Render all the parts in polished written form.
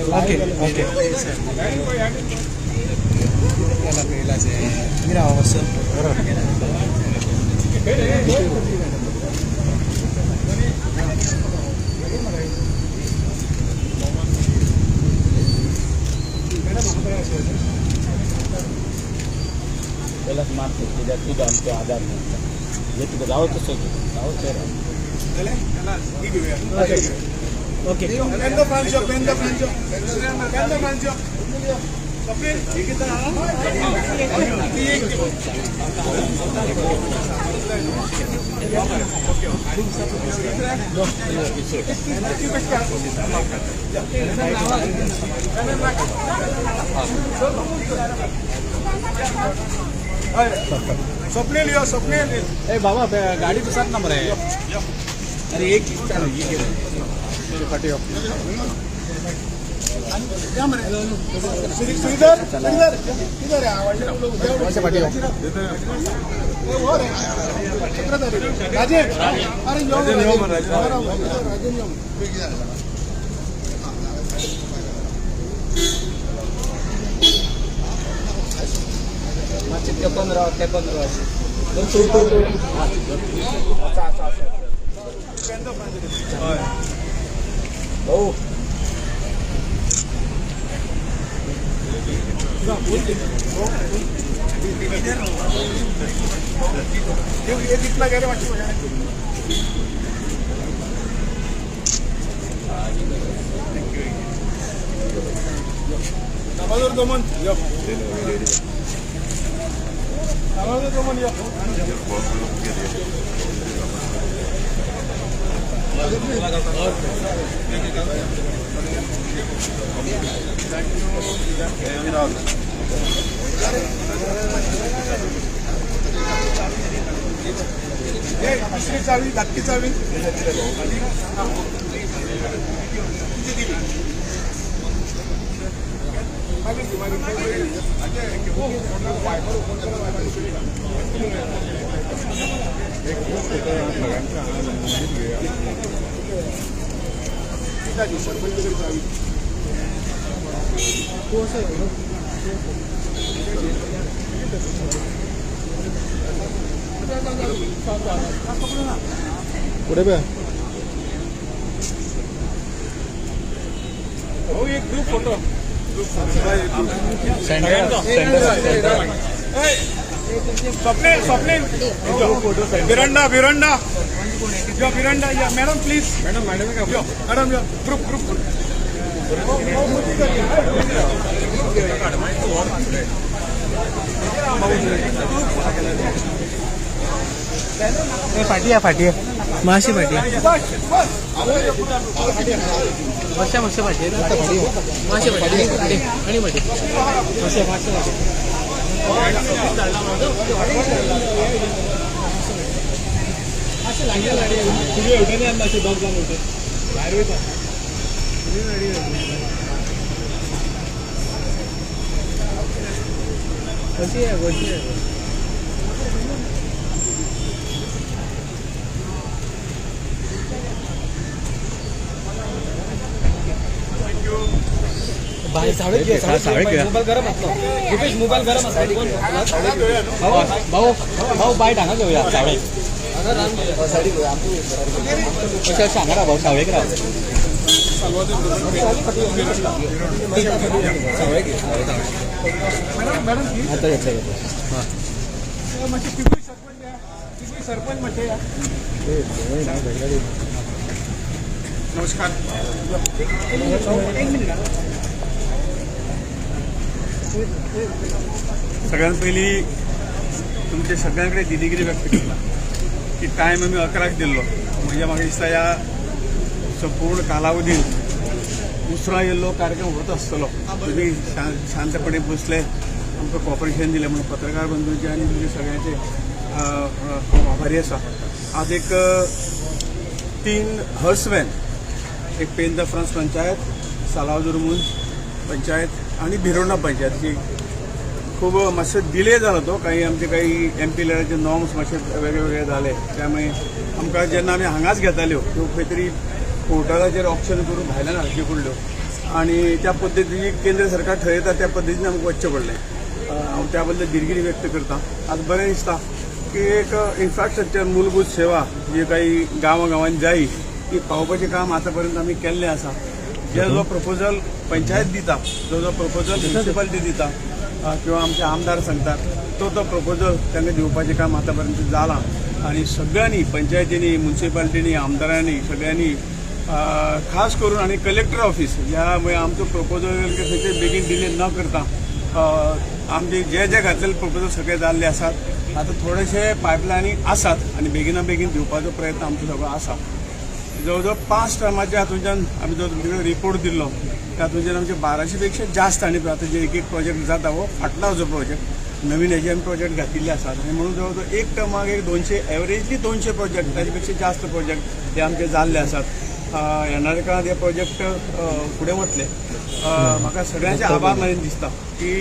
Okay okay. त्यालाच मारतो त्याच्यात तुझा आमचा आधार नाही हे तुझं गाव कसं गाव शहर. ओके. स्वप्नील यो, स्वप्नील. ए बाबा, गाडी 7 नंबर आहे. अरे एक चालू श्रीधर, श्रीधर किधर आहे? राजेश, अरे यो राजेश, राजेश यो. मातशें तेकोन राव, तेकोन राव. भाऊ. हे तिथला गेले मातशें. साबादोर दोमन यो, साबादोर दोमन यो. हे दुसरी चावी, धाकटी चावी तुमची दिली. मागीर दी, मागीर. सरपंच चावी. पुढे बघ. भाऊ, एक ग्रुप फोटो. स्वप्नील, स्वप्नील, भिरंडा, भिरंडा यो, भिरंडा या. मॅडम प्लीज, मॅडम, मॅडम यो, मॅडम यो. Group, group. फाटी आहे, फाटी आहे, माशी फाटी आहे. माशा माशा फाटी आहे, माशे फाटी आणि आणि फाटी माशे माशे फाटी. तुझे एवढे नाही, माशे दोग जाण होते भायर वयता. कशी आहे, कशी आहे? मोबाईल गरम असतो रुपेश, मोबाईल गरम असतो. भाऊ, भाऊ, बायट हांगा घेवया सावळे. अशें अशें हांगा राव भाऊ, सावळेक राव. आता घेतलं घेतलं. मातशें तिगूय सरपंच या, तिगूय सरपंच मातशें या. नमस्कार. सगळ्यात पहिली तुमच्या सगळ्यांकडे दिदीगिरी व्यक्त केला की टायम आमी 11क दिल्लो, म्हणजे म्हाका दिसता ह्या संपूर्ण कालावधीन उसरां येयल्लो कार्यक्रम होत आसतलो. तुमी शांतपणे बसले, आमकां कॉपरेशन दिलें म्हणून पत्रकार बंधूंचे आनी तुमचे सगळ्यांचे आभारी आसा. आज एक 3 हर्स व्हॅन, एक पेन the France panchayat, सालावदुरमुंज पंचायत आणि भिरोंडा पंचायत ही खूब मातशे डिले जालो तो. काही आमचे काही एम पी लॅडाचे नॉर्म्स मातशे वेगळे वेगळे जाले, त्यामुळे आमकां जेन्ना आमी हांगाच घेताल्यो त्यो खंय तरी पोर्टलाचेर ऑप्शन करून भायल्यान हाडच्यो पडल्यो. आनी त्या पद्दतीन केंद्र सरकार ठरयता त्या पद्दतीन आमकां वचचें पडलें. हांव त्या बद्दल दिलगिरी व्यक्त करता. आज बरें दिसता की एक इन्फ्रास्ट्रक्चर, मूलभूत सेवा जी काही गांवां गांवांनी जायी ती पावोवपाचें काम आतां पर्यंत आमी केल्लें आसा. जे जो प्रपोजल पंचायत दिता, जो जो प्रपोजल म्युनिसिपालिटी दिता किंवा आमचे आमदार सांगतात, तो तो प्रपोजल तांकां दिवपाचें काम आतां पर्यंत जालां. आनी सगळ्यांनी, पंचायतींनी, म्युनिसिपालिटींनी, आमदारांनी, सगळ्यांनी, खास करून आनी कलेक्टर ऑफिस ह्या म्हणजे आमचो प्रपोजल खंयचे बेगीन डिले न करता आमचे जे जे घातलेले प्रपोजल सगळे जाल्ले आसात. आतां थोडेशे पायपलायनी आसात आनी बेगिना बेगीन दिवपाचो प्रयत्न आमचो सगळो आसा. जवळ जवळ 5 टर्माच्या हातूंच्यान आमी जो तुमचे कडेन रिपोर्ट दिल्लो, तातूंच्यान आमचे 1200 पेक्षा जास्त आनी आतां जे एक एक प्रोजेक्ट जाता हो फाटला जो प्रोजेक्ट नवीन हेजे आमी प्रोजेक्ट घातिल्ले आसात. आनी म्हणून जवळ जवळ एक टर्माक एक 200, एवरेजली 200 प्रोजेक्ट, ताजे पेक्षा जास्त प्रोजेक्ट हे आमचे जाल्ले आसात. येणाऱ्या काळात हे प्रोजेक्ट फुडें वतले. म्हाका सगळ्यांचे आभार मानीन दिसता की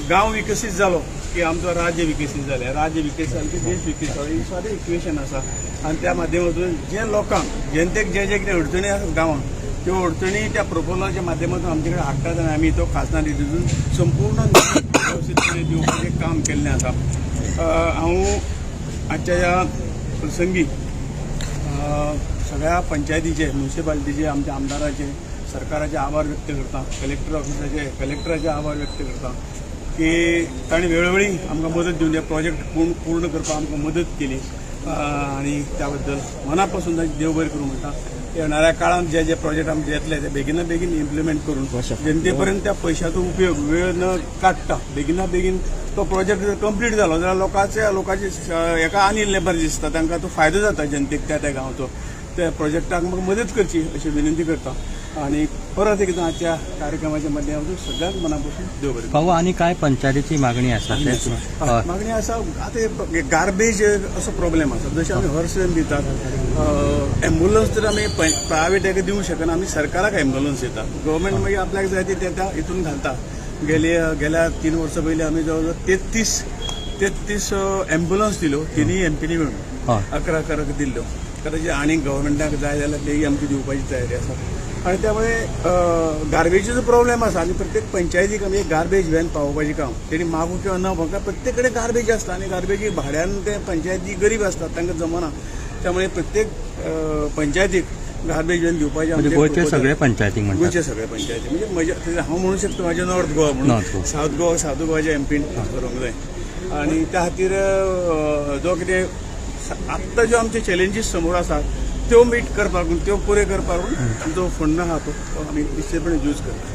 गांव विकसीत जालो की आमचो राज्य विकसीत जालें, राज्य विकसीत जालें की देश विकसीत जालो. ही सादें इक्वेशन आसा. आनी त्या माध्यमातून जे लोकांक, जनतेक जे जे कितें अडचणी आसात गांवांत, त्यो अडचणी त्या प्रपोजलाच्या माध्यमातून आमचे कडेन हाडटात आनी आमी तो खासदार निधीतून संपूर्ण वेवस्थीतपणे दिवपाचें काम केल्लें आसा. हांव आजच्या ह्या प्रसंगी सगळ्या पंचायतीचे, म्युनिसिपालिटीचे, आमच्या आमदाराचे, सरकाराचे आभार व्यक्त करता. कलेक्टर ऑफिसाचे, कलेक्टराचे आभार व्यक्त करता की तांणी वेळोवेळी आमकां मदत दिवन हे प्रोजेक्ट पूर्ण पूर्ण करपाक आमकां मदत केली आनी त्या बद्दल मना पासून तांचे देव बरें करूं म्हणटा. येणाऱ्या काळांत जे जे प्रोजेक्ट आमचे येतले ते बेगिना बेगीन इम्प्लिमेंट करून जनते पर्यंत त्या पयशाचो उपयोग वेळ न काडटा बेगिना बेगीन तो प्रोजेक्ट जर कंप्लीट जालो जाल्यार लोकांचे हेका आनी लेबर दिसता, तांकां तो फायदो जाता जनतेक. त्या त्या गांवचो त्या प्रोजेक्टाक म्हाका मदत करची अशी विनंती करता आनी परत एकदां आजच्या कार्यक्रमाच्या माध्यमातून सगळ्यांक मना पासून देव बरें करूं. भाऊ, आनी काय पंचायतीची मागणी आसा ते हय. मागणी आसा, आतां गार्बेज असो प्रॉब्लेम आसा. जशें आमी हर्स व्हॅन दितात, एम्बुलन्स तर आमी प्रायवेट हेका दिवंक शकना, आमी सरकाराक एम्बुलन्स दितात. गव्हर्मेंट मागीर आपल्याक जाय ती त्या हितून घालता. गेल्या 3 वर्सां पयलीं आमी जवळ जवळ 33 एम्बुलन्स दिल्यो, तिनूय एमपीनी मेळून 11 11 दिल्ल्यो. कदाचित आनी गव्हर्मेंटाक जाय जाल्यार तेय आमची दिवपाची तयारी आसा. आनी त्यामुळे गार्बेजीचो प्रॉब्लेम आसा आनी प्रत्येक पंचायतीक आमी एक गार्बेज व्हॅन पावोवपाचें काम. तेणी मागूं किंवा न मागूं, प्रत्येक कडेन गार्बेज आसता आनी गार्बेजी भाड्यान ते पंचायती गरीब आसतात, तांकां जमना. त्यामुळे प्रत्येक पंचायतीक गार्बेज व्हॅन दिवपाचें म्हणजे आमचें गोंयचे proposal. सगळे पंचायतीक म्हणटात. गोंयचे सगळे पंचायती म्हणजे म्हजे, हांव म्हणूं शकता म्हाजें नॉर्थ गोवा म्हणून. North Goa. South Goa, south गोवाच्या एमपीन करूंक जाय. आनी त्या खातीर जो कितें आत्तां ज्यो आमचे चॅलेंजीस समोर आसात त्यो मीट करपाक, त्यो पुरे करपाक आमचो फंड आहा तो आमी निश्चितपणे यूज करता.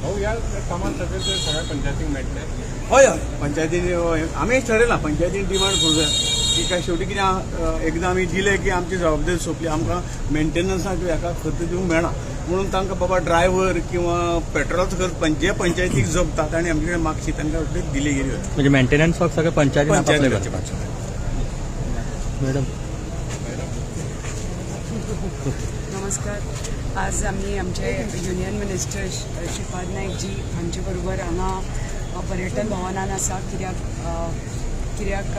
भाऊ, ह्या कामात सगळे ते सगळ्या पंचायतींक मेळटले? हय हय, पंचायतीन आमी ठरयलां, पंचायतीन डिमांड करूं जाय की काय शेवटी कितें आहा, एकदां आमी दिले की आमची जबाबदारी सोंपली. आमकां मेंटेनन्साक किंवा हाका खर्च दिवंक मेळना म्हणून तांकां बाबा ड्रायव्हर किंवा पेट्रोलाचो खर्च जे पंचायतीक जमता तांणी आमचे कडेन मागची, तांकां रोखडीच दिली गेली वता. म्हणजे मेंटेनन्स वर्क सगळे पंचायतीन आपापले पंचायत करतात. मॅडम. नमस्कार. आज आमी आमचे युनियन मिनिस्टर श्रीपाद नायकजी हांचे बरोबर हांगा पर्यटन भवनान आसा, कित्याक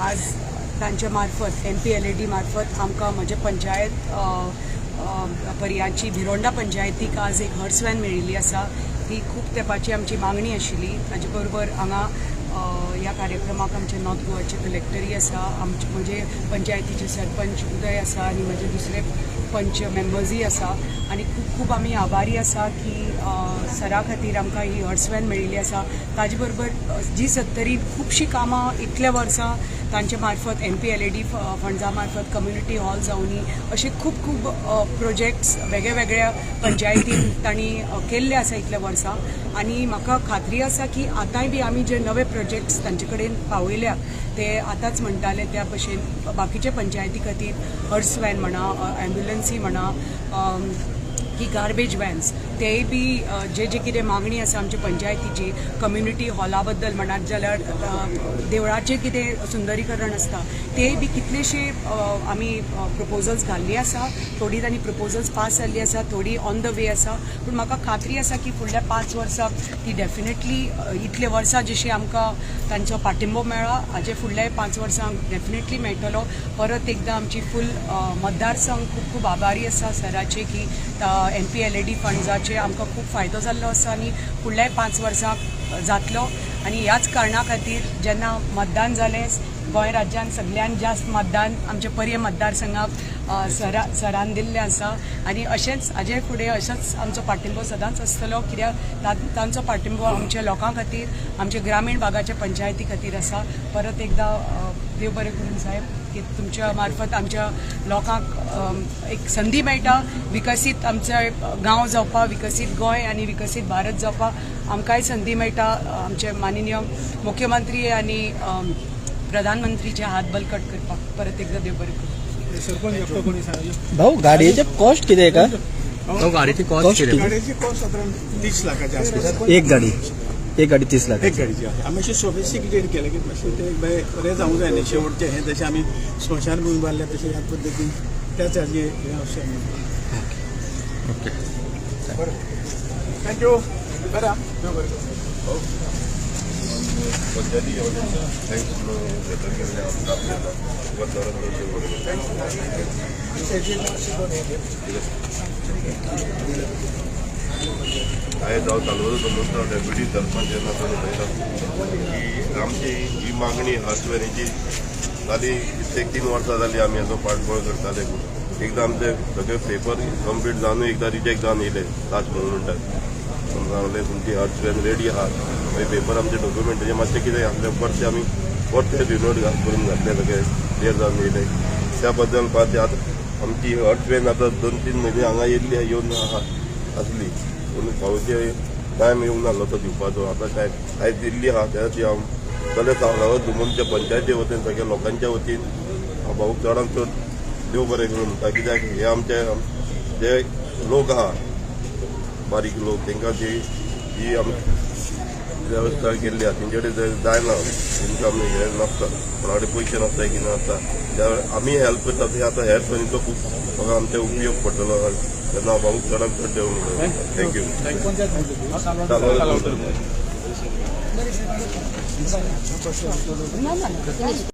आज तांचे मार्फत, एमपीएलएडी मार्फत आमकां म्हजे पंचायत पर्याची भिरोंडा पंचायतीक आज एक हर्स व्हॅन मेळिल्ली आसा. ही खूब तेंपाची आमची मागणी आशिल्ली. ताजे बरोबर हांगा ह्या कार्यक्रमाक आमचे नॉर्थ गोवाचे कलेक्टरय आसा, आमचे म्हजे पंचायतीचे सरपंच उदय आसा आनी म्हजे दुसरे पंच मेंबर्सूय आसा. आनी खूब खूब आमी आभारी आसा की सरा खातीर आमकां ही हर्स व्हॅन मेळिल्ली आसा. ताजे बरोबर जी सत्तरीत खुबशीं कामां इतल्या वर्सां तांचे मार्फत, एमपीएलएडी फंड्सा मार्फत कम्युनिटी हॉल जावनी, अशे खूब खूब प्रोजेक्ट्स वेगळ्या वेगळ्या पंचायतीन तांणी केल्ले आसा इतल्या वर्सां. आनी म्हाका खात्री आसा की आतांय बी आमी जे नवे प्रोजेक्ट्स तांचे कडेन पावयल्या, ते आतांच म्हणटाले त्या भशेन बाकीच्या पंचायती खातीर हर्स व्हॅन म्हणा, एम्ब्युलन्सी म्हणा की गार्बेज व्हॅन्स, तेय बी जे जे कितें मागणी आसा आमच्या पंचायतीची, कम्युनिटी हॉला बद्दल म्हणत जाल्यार देवळाचें कितें सुंदरीकरण आसता, तेय बी कितलेशे आमी प्रपोजल्स घाल्ली आसा. थोडी तांणी प्रपोजल्स पास जाल्ली आसा, थोडी ऑन the वे आसा. पूण म्हाका खात्री आसा की फुडल्या 5 वर्साक ती डेफिनेटली, इतले वर्सां जशी आमकां तांचो पाठिंबो मेळ्ळा, हाजे फुडल्या 5 वर्सांक डेफिनेटली मेळटलो. परत एकदां आमची फूल मतदारसंघ खूब खूब आभारी आसा सराचे की MPLAD फंड्साचे आमकां खूब फायदो जाल्लो आसा आनी फुडल्याय 5 वर्सां जातलो. आनी ह्याच कारणा खातीर जेन्ना मतदान जालें गोंय राज्यान सगळ्यात जास्त मतदान आमच्या पर्ये मतदारसंघाक सरान दिल्लें आसा आनी अशेंच हाजे फुडें अशेंच आमचो पाठिंबो सदांच आसतलो, कित्याक तांचो पाठिंबो आमच्या लोकां खातीर, आमच्या ग्रामीण भागाच्या पंचायती खातीर आसा. परत एकदा देव बरें करून साहेब की तुमच्या मार्फत आमच्या लोकांक एक संदी मेळटा विकसीत आमचे गांव जावपाक, विकसीत गोंय आनी विकसीत भारत जावपाक आमकांय संदी मेळटा. आमचे माननीय मुख्यमंत्री आनी प्रधानमंत्रीचे हात बलकट करपाक परत एकदा देव बरें करूं. भाऊ, गाडयेचे कॉस्ट कितें का? तो गाडीची कॉस्ट कितें? गाडयेची कॉस्ट सादारण 30 लाखाच्या आसपास. एक गाडी, एक गाडी 30 लाख. एक गाडीची आसा. आमी अशें सोफिस्टिकेटेड केलें की मातशें तें बरें जावंक जाय न्ही शेवटचें हें, जशें आमी स्मशानभूमी बांदल्या तशें ह्याच पद्दतीन त्याच हाजें हें अशें. Okay, thank you. बरें आं, देव बरें करूं. पंचायती thanks letter केल्लें आमकां आयज हांव तालुको समजता डेप्युटी सरपंच जेन्ना तो उलयता की आमची ही मागणी हर्सवेरीची जाली कितले 3 वर्सां जाली आमी हाचो पाठबळ करताले. एकदां आमचे सगळे पेपर कंप्लीट जावन एकदां रिजेक्ट जावन येयले लास्ट मुवमेंटाक सांगलें तुमची हर्स व्हॅन रेडी आहा, मागीर पेपर आमचे डॉक्युमेंटाचे मातशें कितें आसलें परते आमी परते रिनोट करून घातले, सगळे क्लियर जावन येयले. त्या बद्दल ते आतां आमची हर्स व्हॅन आतां 2-3 म्हयने हांगा येयल्ली येवन आहा आसली, पूण फावचे टायम येवंक नासलो तो दिवपाचो. आतां टायम आयज दिल्ली आहा त्या खातीर हांव सगळे सावलावत दुमनच्या पंचायती वतीन सगळ्या लोकांच्या वतीन हांव भाऊक चडान चड देव बरें करूं म्हणटा, कित्याक हे आमचे जे लोक आहा बारीक लोक तांकां जी जी आमी वेवस्था केल्ली आहा तेंचे कडेन जायना इन्कम हें नासता, कोणा कडेन पयशे नासता कितें नासता, त्या आमी हेल्प करता. ते आतां हेर सनीचो खूब म्हाका आमचे उपयोग पडटलो तेन्ना हांव भाऊक चडान चड देव म्हणटा. Thank you. ना ना.